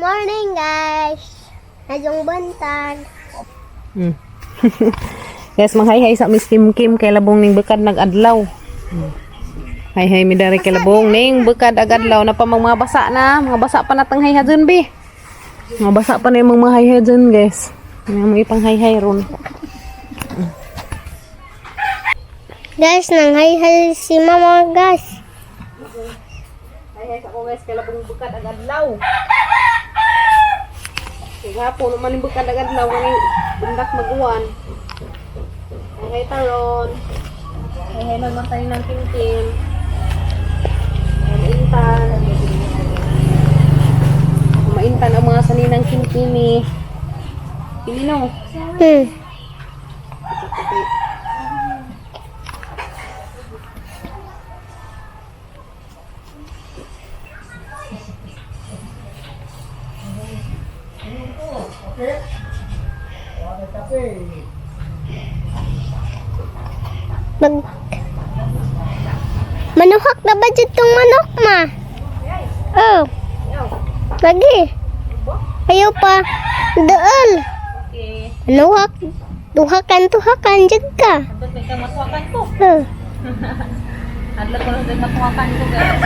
Morning, guys. Ngayong buntag. Guys, manghay-hay sa Miss Kim Kim kay labong ning bukad nag-adlaw. Hay-hay mi dari kay labong ning bukad ag-adlaw na pa mga basa na, mga basa pa natang hay dyan bi. Mga basa pa na yung mga hay-hay dyan, guys. Yung mga ipang hay-hay ron. Guys, nanghay-hay si mama, guys. Hay-hay sa ko, guys, kay labong bukad ag-adlaw. Kay hapon naman yung bukad ag-adlaw ngani bundak maguwan. Hay-hay taron. Hay-hay magmatay ng Kim Kim. Maintan. Maintan ang mga saninang kimkimi. Pilino. Mag Manuhak na ba dyan tong manok, ma? Oh. Lagi. Ayaw pa. Daal. Okay. Manuhak. Tuhakan, tuhakan. Diyan ka. Abot may kang matuwakan ko. Oh. Adlaw ko lang din matuwakan ko, guys.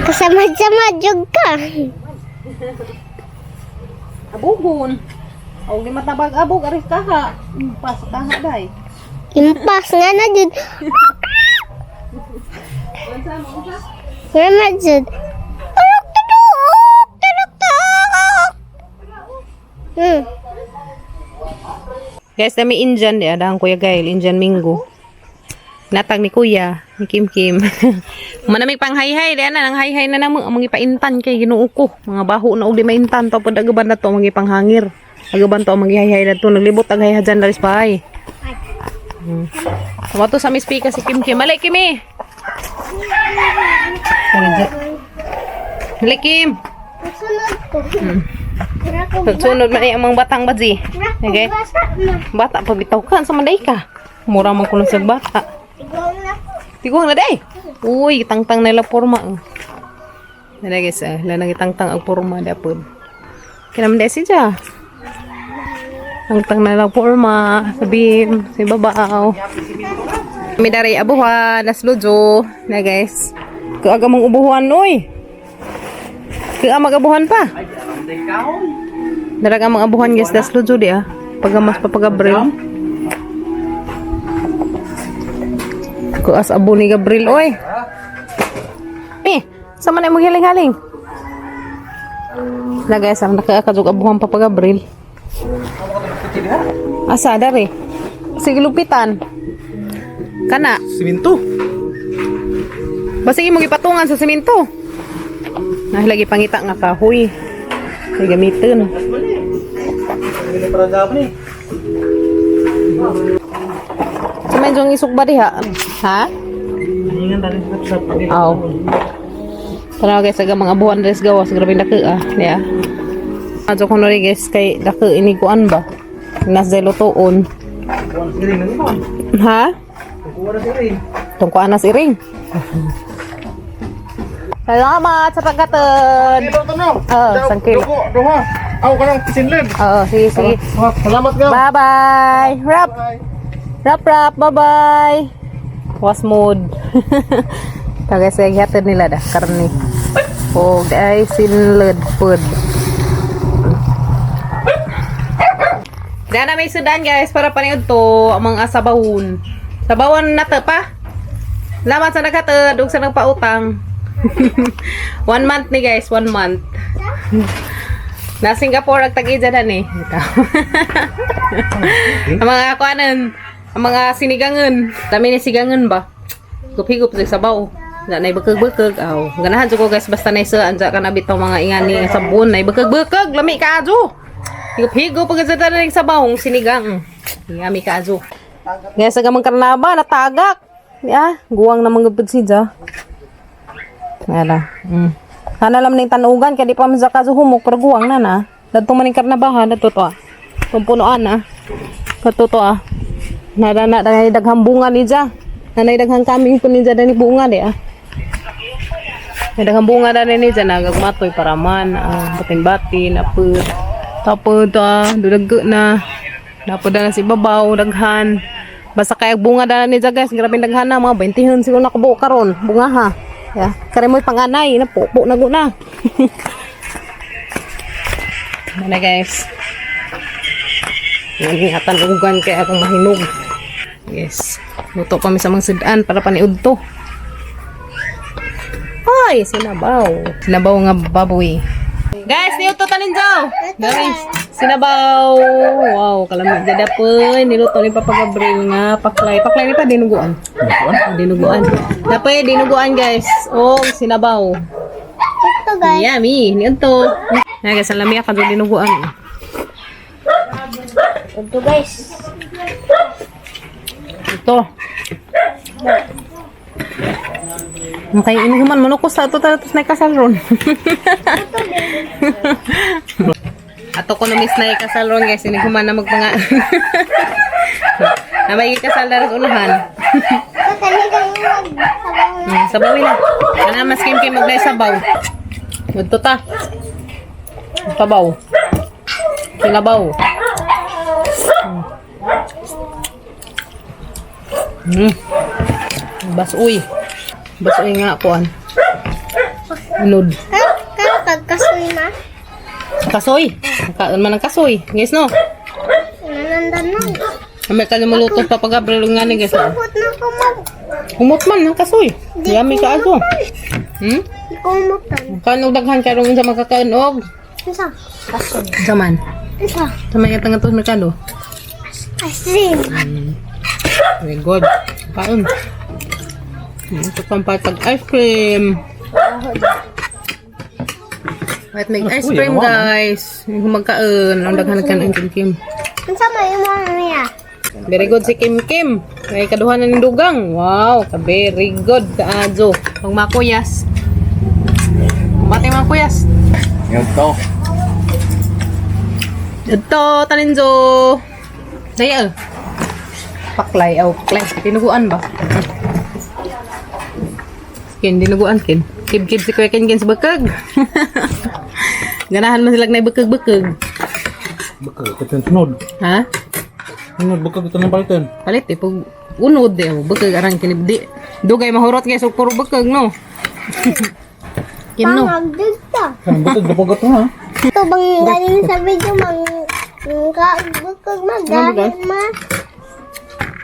Kasamad-samad, jug ka. Abugon. O di matabag abog aris kaha. Pas kaha day. Impas nga na jud. Unsa mo unsa? Nga na jud. Turok tutuok! Turok tuok! Guys, dami Indian di adang Kuya Gail, Indian Mingo. Natag ni Kuya, ni Kim Kim. Manamig pang hay-hay, di ana nang hay-hay na namo ang mga ipaintan kay Ginoo ko. Mga baho na og di maintan to pud agaban na to mga ipanghangir. Agaban to ang mga hay-hay na to naglibot ang hay-hay dyan dalis bahay. Tumato sa Miss Pika si Kim Kim. Malay Kimi. Malay Kim. Sunod ko. Sunod man ang mga batang badzi. Okay. Bata pa bitaw ka sa manday ka. Mura man kuno sa bata. Tiguang na day. Uy, tangtang nila porma. Oh. Nila guys, ah, la nagitangtang ang porma dapod. Kinam day siya. Tangtang nila porma sa bim, sa babaw. Mi dari abuhan, las lujo na guys. Kaaga mong ubuhan oy. Kaya magabuhan pa. Daraga mga abuhan guys, das lujo di ah. Pagamas pa pagabril. Kuas abo ni Gabriel oy. Eh, sa man imong hiling-haling? Na guys, ang nakaakadug abuhan pa pa Gabriel. Asa dari? Sige lupitan. Kana, Siminto. basta imong gipatungan sa semento. Nah, lagi pangita nga kahoy. Kay gamiton. Hindi para gabon eh. Sa medyo ang isok ba diha? Ha? Hingan tayo sa Aw. Tara guys, aga mga buwan res gawas grabe dako ah. Yeah. Adto ko nori guys kay dako ini kuan ba. Nas lutoon. Kuha na siring na naman. Ha? Kuha na siring. Tungkuan nas iring. Salamat sa pagkatod. Kilo to no. Oo, isang kilo. Dugo, duha. Ako ka lang sinlid. Oo, sige sige. Salamat ka. Bye-bye. Wrap. Bye. Wrap wrap. Bye-bye. Was mood. Tagay sa gihatod nila da karni. Og ay sinled food. Dana may sudan guys para paniud to ang mga sabawon. Sabawan na to pa. Salamat sa naghatod ug sa nagpautang. 1 month ni guys, 1 month. Na Singapore ag tag-ija na ni. Ikaw. Ang mga kuanan, ang mga sinigangan. Dami ni sigangan ba? Higop-higop sa sabaw. Na nay bekeg-bekeg aw. Ganahan jud ko guys basta nay sa anja kana bitaw mga ingani nga sabon nay bekeg-bekeg lami kaayo. Higop-higop pag sa tanan sabaw ang sinigang. Yummy kaayo. Guys, aga mang karnaba natagak. Ya, guwang na mga siya. Wala. Ana lam ning tanugan kay di pa man sa kaso humok pero guwang na na. Dadto man ning karnabahan dadto to ah. Tong punuan ah. Kadto to ah. Nara na dahil daghang bunga ni ja. Nanay daghang kaming po ni ja dani bunga di ah. May daghang bunga na ni dyan, nagagmatoy para man, batin-batin, apod. Tapod, dudag na. Napod na si babaw, daghan. Basta kaya bunga na ni dyan, guys, grabe daghan na, mga 20 siguro nakabuo karon bunga ha. Ya, kare mo'y panganay, na pupo na guna. Ano guys. Nanihatan ugan kaya akong mahinog. Yes. Luto kami sa mga sudan para paniud to. Ay, sinabaw. Sinabaw nga baboy. Guys, niluto tanin daw. Guys, sinabaw. Wow, kalamig jada po. Niluto ni Papa Gabriel nga paklay. Paklay ni pa dinuguan. Dinuguan. Dapoy dinuguan guys. Oh, sinabaw. Ito guys. Yummy. Niudto. Na guys, ang lami ka dinuguan. Ito guys. Ito. Okay, ini human manukos sa ato tapos na kasal ron. Ato ko na miss na ikasal ron guys, ini human na magpanga. Na may ikasal na rin unahan. Ito talagang magsabaw na. Sabawin na. Kana mas kim kim maglay sabaw. Mudto ta. Sabaw. Sinabaw. Basuy. Basuy nga kuan. Unod. Kaya pagkasoy na. Kasoy. Kaon man ang kasoy. Guys no. Nanandan na. May kalumuluto pa pag Gabriel nga ni guys. No? Supot na ko mag. Humot man ang kasoy. Yummy ka ato. Di ko umutan. Kanog daghan karon sa makakaon og. Isa. Kasoy. Sa man. Isa. Sa may nga to merkado. Asin. Very good. Kaon. Ito pang patag ice cream. Wait, make ice cream, guys. Yung magkaon. Ang daghan kan ang Kim Kim. Unsa may imo niya? Very good si Kim Kim. May kaduha na ng dugang. Wow, ka very good kaajo. Pag makuyas. Kumate mga kuyas. Yan to. Ito, taninzo. Daya. Eh. Paklay, aw, paklay. Dinuguan ba? Kin, dinuguan, kin. Kib-kib si Kuya Kin, kin sa bekeg. Ganahan man sila na bekeg-bekeg. Baka ito sunod. Ha? Sunod baka ito ng palitan. Palit eh, pag unod eh, oh, bekeg arang kinibdi. Dugay mahurot guys, og puro bekeg, no? Kim, no? Pangagdugta. Ang baka gapag ito ha. Ito bang galing sa video mang kagbukog magahin ma.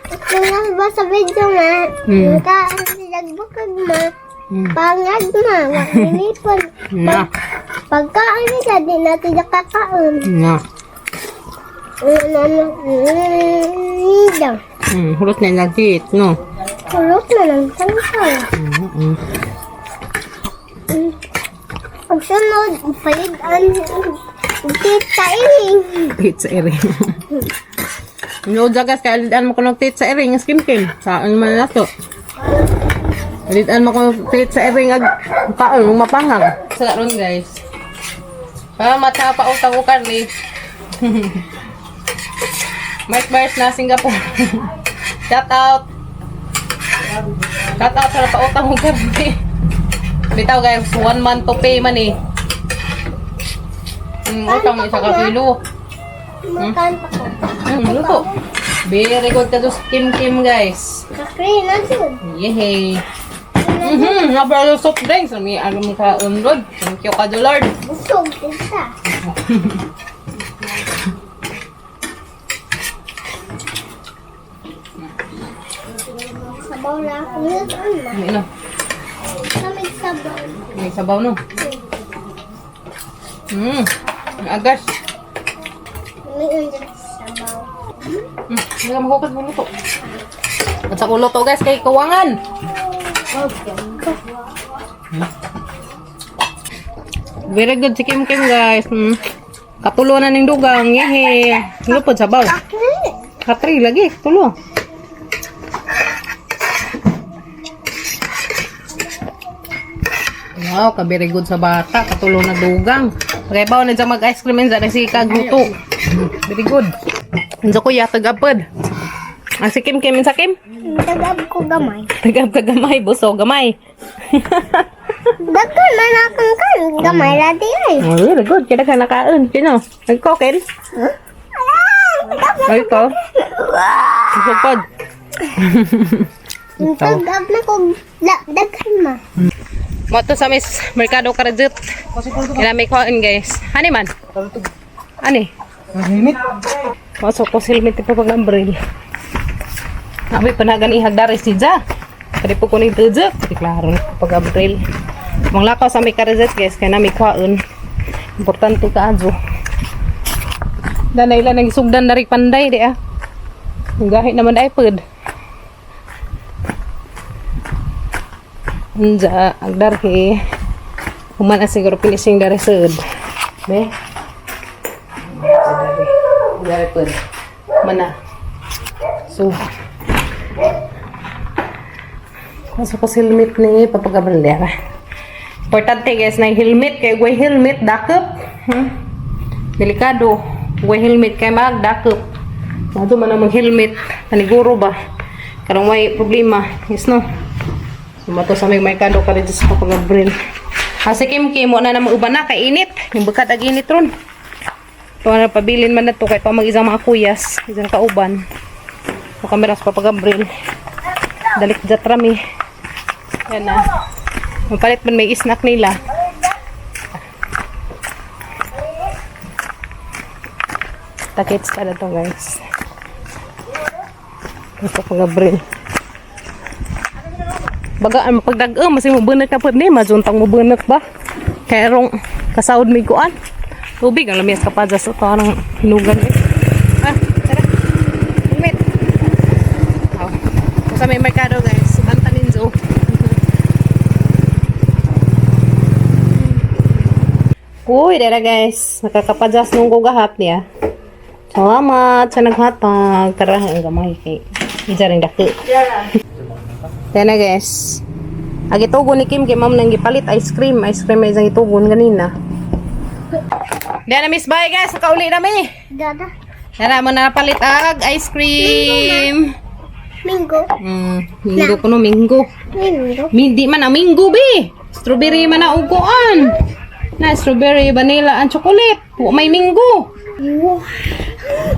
Ito nga ba sa video ma? Ka nagbukog ma. Pangag ma, wakinipon. Na. Pagkaan nila, di natin nakakaon. Na. Ano, nida. Hurot na yung lagit, no? Kulot na ng tangkal. Pag sunod, palig-an, tita ining. Tit sa ering. No, jagas kay alidan mo kuno tit sa ering ang skim kim. Saan man na to? Alidan mo kuno tit sa ering ag kaon mong mapangag. Sa ron guys. Para mata pa utang ko Carly. Mike Myers na Singapore. Shout out. Shout out sa pautang ko Carly. Bitaw guys, 1 month to pay man eh. Utang mo isa ka kilo. Makan pa ko. Luto. Very good ka to Kim Kim, guys. Kakri na dun. Yehey. Napalo soft drinks. May alam ka unrod. Thank you ka, Lord. Busog isa. Sabaw na ako. Ano na? May ano? Kami sabaw. May sabaw, no? Ang agas. May andyan sabaw. Hindi ka mahukas mo luto. At sa ulo to, guys, kay kawangan. Very good si Kim Kim, guys. Katulo na ning dugang. Yehe. Lupod sabaw. Kakri! Katri lagi, tulo. Wow, ka very good sa bata, katulo na dugang. Okay, bawo na dyan mag-ice cream and dyan si kagluto. Very good. Andiyan ko yata gapod. Ang si Kim Kim, sa Kim? Tagab ko gamay. Tagab ka gamay, buso gamay. Daghan man akong kan. Gamay ra di ay. Oh, very good. Kaya ka nakaon. Kino? Nagkokin? Ay, ito. Sugpod. Tagab na ko daghan ma. Mo to sa Miss Mercado Karajut. Kaya may kaon guys. Hani man? Ani? Helmet. Masok ko silmit pa pag umbrella. Abi panagan ihag dari si Ja. Kadi po ko ni Tuja. Di klaro na pag umbrella. Manglakaw sa may Karajut guys kaya na may kaon. Importante ka adyo. Danay lang nagisugdan na rin panday di ah. Ang Gahit naman ay pud. Unja, agdarhi. Human na siguro finishing dari sud. Be. Dari. Dari pud. Mana. So, Kaso ko si helmet ni papagabrildera. Importante guys na yung helmet kay way helmet dakop. Delikado. Way helmet kay mag dakop. Mado man ang helmet paniguro ba. Karong may problema. Yes no. Sumato sa may merkado ka rin sa papagabril. Kasi Kim Kim mo na naman uban na kay init. Yung bukad ag init ron. Ito na pabilin man na to kay pa mag isang mga kuyas, isang kauban. O kamera sa papagabril. Dalik jat rami. Yan na. Mapalit man may snack nila. Takits pa na to guys. Gusto ko Gabriel. Baga ang pagdag-o, mas mo bunot na po ni, majuntang mo bunot ba? Kaya rong kasaod may kuan. Tubig ang lamis ka pa sa parang hinugan eh. Ah, tara. Helmet. Oh. Sa may merkado guys, Banta Ninzo. Uy, dara guys. Nakakapadjas nung gugahap niya. Salamat sa naghatag. Tara, ang gamay kay isa rin daki. Dara guys. Ag itugon ni Kim kay ma'am nang gipalit ice cream. Ice cream ay isang itugon ganina. Dara miss bye guys, nakauli na mi. Dada. Dara mo na palit ag ice cream. Minggo. Minggo kuno minggo. Minggo. Hindi man ang minggo be. Strawberry man ang uguan. Na strawberry, vanilla, and chocolate. Wa may minggo. Wow.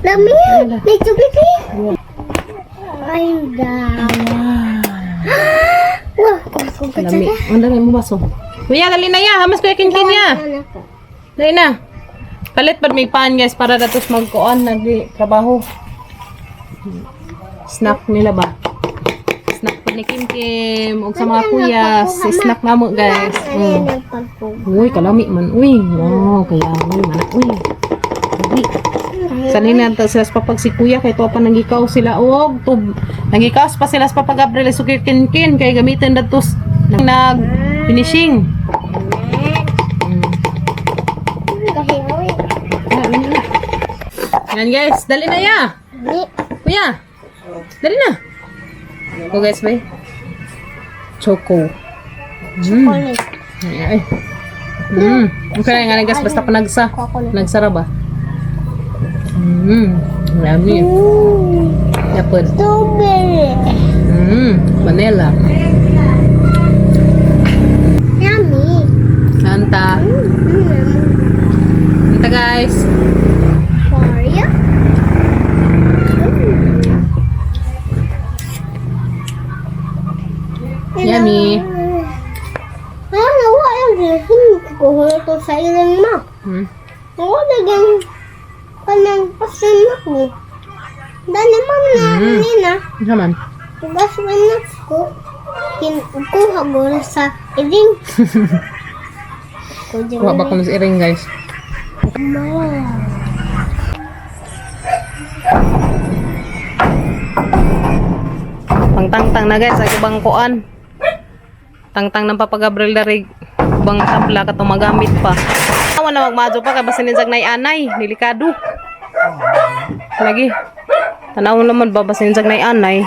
Lami. May tubig eh. Ay, da. Wah, ako ka Lami. Ang dami mo baso. Kuya, dali na ya. Hamas kuya kinkin ya. Dali na. Palit pad may pan guys para datos magkuan nagdi trabaho. Snack nila ba? Snack pa ni Kim Kim ug sa mga kuyas. Snack na mo guys. Uy, kalami man. Uy, wow, kaya uy, man. Uy. Uy. Sanhin na ta sila sa papag si kuya kay tuwa pa nangikaw sila og tub nangikaw pa sila sa Papa Gabriel sa kinkin kay gamitin datos nag finishing. Yan guys, dali na ya. Kuya. Dali na. Go guys, bay. Choco. Chocolate. Ay. Okay na nga guys, basta pa nagsa. Nagsara ba? Yummy. Ooh, Yapod. strawberry. Vanilla. Yummy. Anta. Anta guys. For you. Yummy. Ah, nawa yung gising ko ko sa ilang ma. Nawa na kanang pasin ako. Dali man na nina. Ano man? Tugas man na ko. Kinkuha ko sa iling. Kuha ba ko mas iring guys? Ma. Pangtangtang na guys, ag ibang kuan. Tangtang ng Papa Gabriel darig ubang tabla katong magamit pa. Awa na magmadyo pa kay basin ninsag nay anay, delikado. Lagi. Tanaw naman ba basin ninsag nay anay.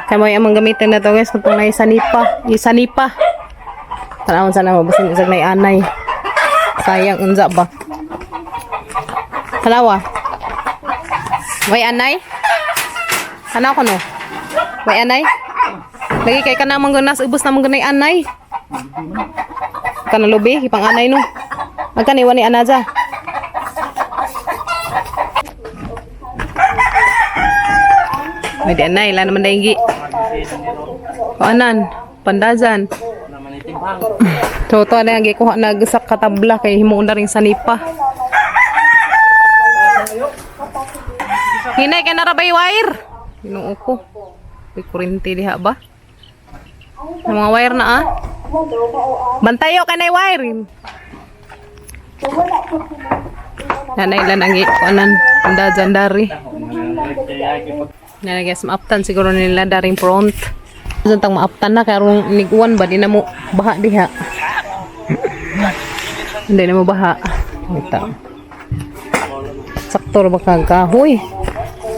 Kay mo among gamitin na to guys katong nay sanipa, isanipa. Tanaw sana mo basin ninsag nay anay. Sayang unsa ba? Tanawa. Way anay? Tanaw ko no. May anay? Lagi kay kana manggunas ubos na manggunay anay. Agka na lubi, ipang-anay no. Agka ni wani anaja. May di anay, la naman dainggi. Kuanan, pandazan. So, to na ang gikuha na sa katabla kay himuon na rin sanipa. Hinay kay narabay wire. Ginoo ko. May kurente diha ba? Ang mga wire na ah. Bantayo kay na wire. Nanay lan ang ikuanan. Pandazan dari. Nanay guys, maaptan siguro nila daring front. Diyan tang maaptan na karong niguan ba di na mo baha diha. Hindi na mo baha. Ito. Sakto ra ba kag kahoy?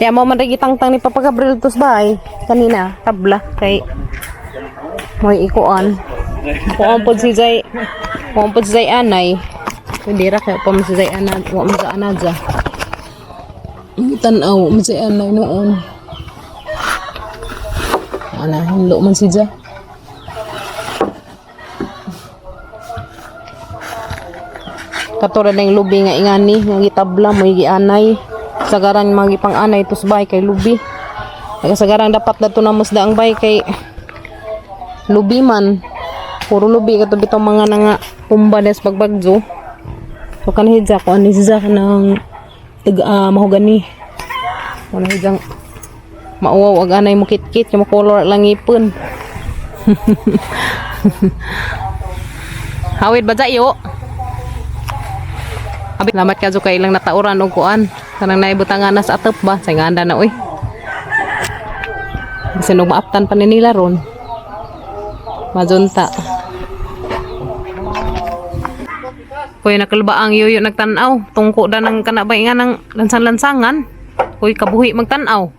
Kaya mo man rin tang ni Papa Gabriel tos bay kanina tabla kay moy ikuan. Kuan pod si Zay. Kuan pod si Zay anay. Hindi ra kay pa man si Zay anay, wa man sa anadya. Tan-aw man si anay noon. Ana hinlo man si Zay. Katulad ng lubi nga ingani, nga gitabla mo gianay. Sagaran mga gipang-anay tusbay kay lubi. Sagaran dapat dato na musda ang bay kay lubi man. Puro lubi kato bitong mga nanga tumba des pagbagyo. So kanhidja ko ani siya kanang tag mahogani. Wala hidyang mauwaw ag anay mo kitkit kay color lang ipon. Hawid ba yo? Abi, salamat ka kay ilang natauran og kuan. Kanang naibutangan na sa atop ba? Sa nganda na oy. Bisan og maaptan pa ni nila ron. Mazunta. Kuy nakalbaang yuyo nagtan-aw. Tungko da ng kanabay nga ng lansan-lansangan. Kuy kabuhi magtan-aw.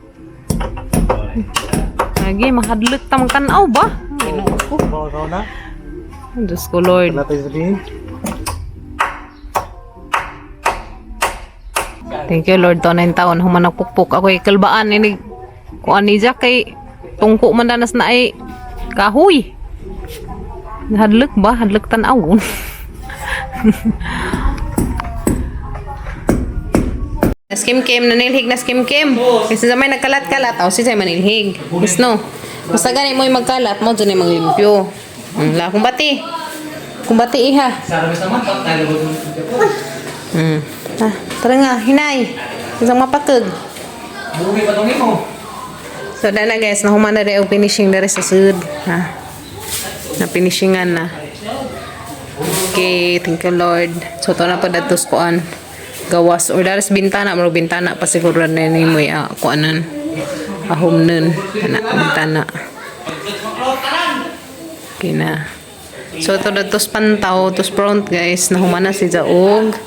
Lagi mahadlok ta magtan-aw ba? Ginoo ko. na. Diyos ko Lord. Wala tayo sabihin. Thank you Lord to 9 taon human nagpukpok ako kalbaan ini kuan ni Jack kay tungko man danas na ay kahoy. Hadlok ba? Hadlok tan-awon. Skim kim nanilhig na skim kim. Kasi sa may nagkalat-kalat aw si say manilhig. Isno. Basta gani mo magkalat mo dyan ay maglimpyo. La kumbati. Kumbati iha. Ah, tara nga, hinay. Isang mapakag. So, dana guys, nahuman na rin ang finishing na rin sa sud. Ha? Na finishingan na. Okay, thank you Lord. So, ito na pa datos kuan. Gawas. Or daras bintana, maro bintana pa siguro na ni mo ya kuanan. Ahom nun. Ana, bintana. Okay na. So, ito datos pantaw, tos front guys. Nahuman na si Jaog.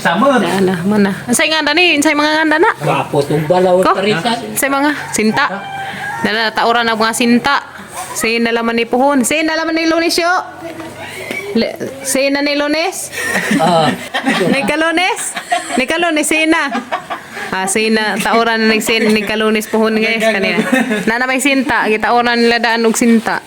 Sama. Na, na, mana. Unsay nga ni? Unsay mga nganda na? Kapo tong balaw Ko? tarisan. Unsay mga sinta. Nana tauran ang mga sinta. Sin na laman ni Puhon. Sin na laman ni Lunes yo. Sin na ni Lunes. Ah, Nagkalunes. Nagkalunes sina. Ah, sina tauran na nagsin nagkalunes puhon guys kanina. Nana may sinta, gitauran nila daan og sinta.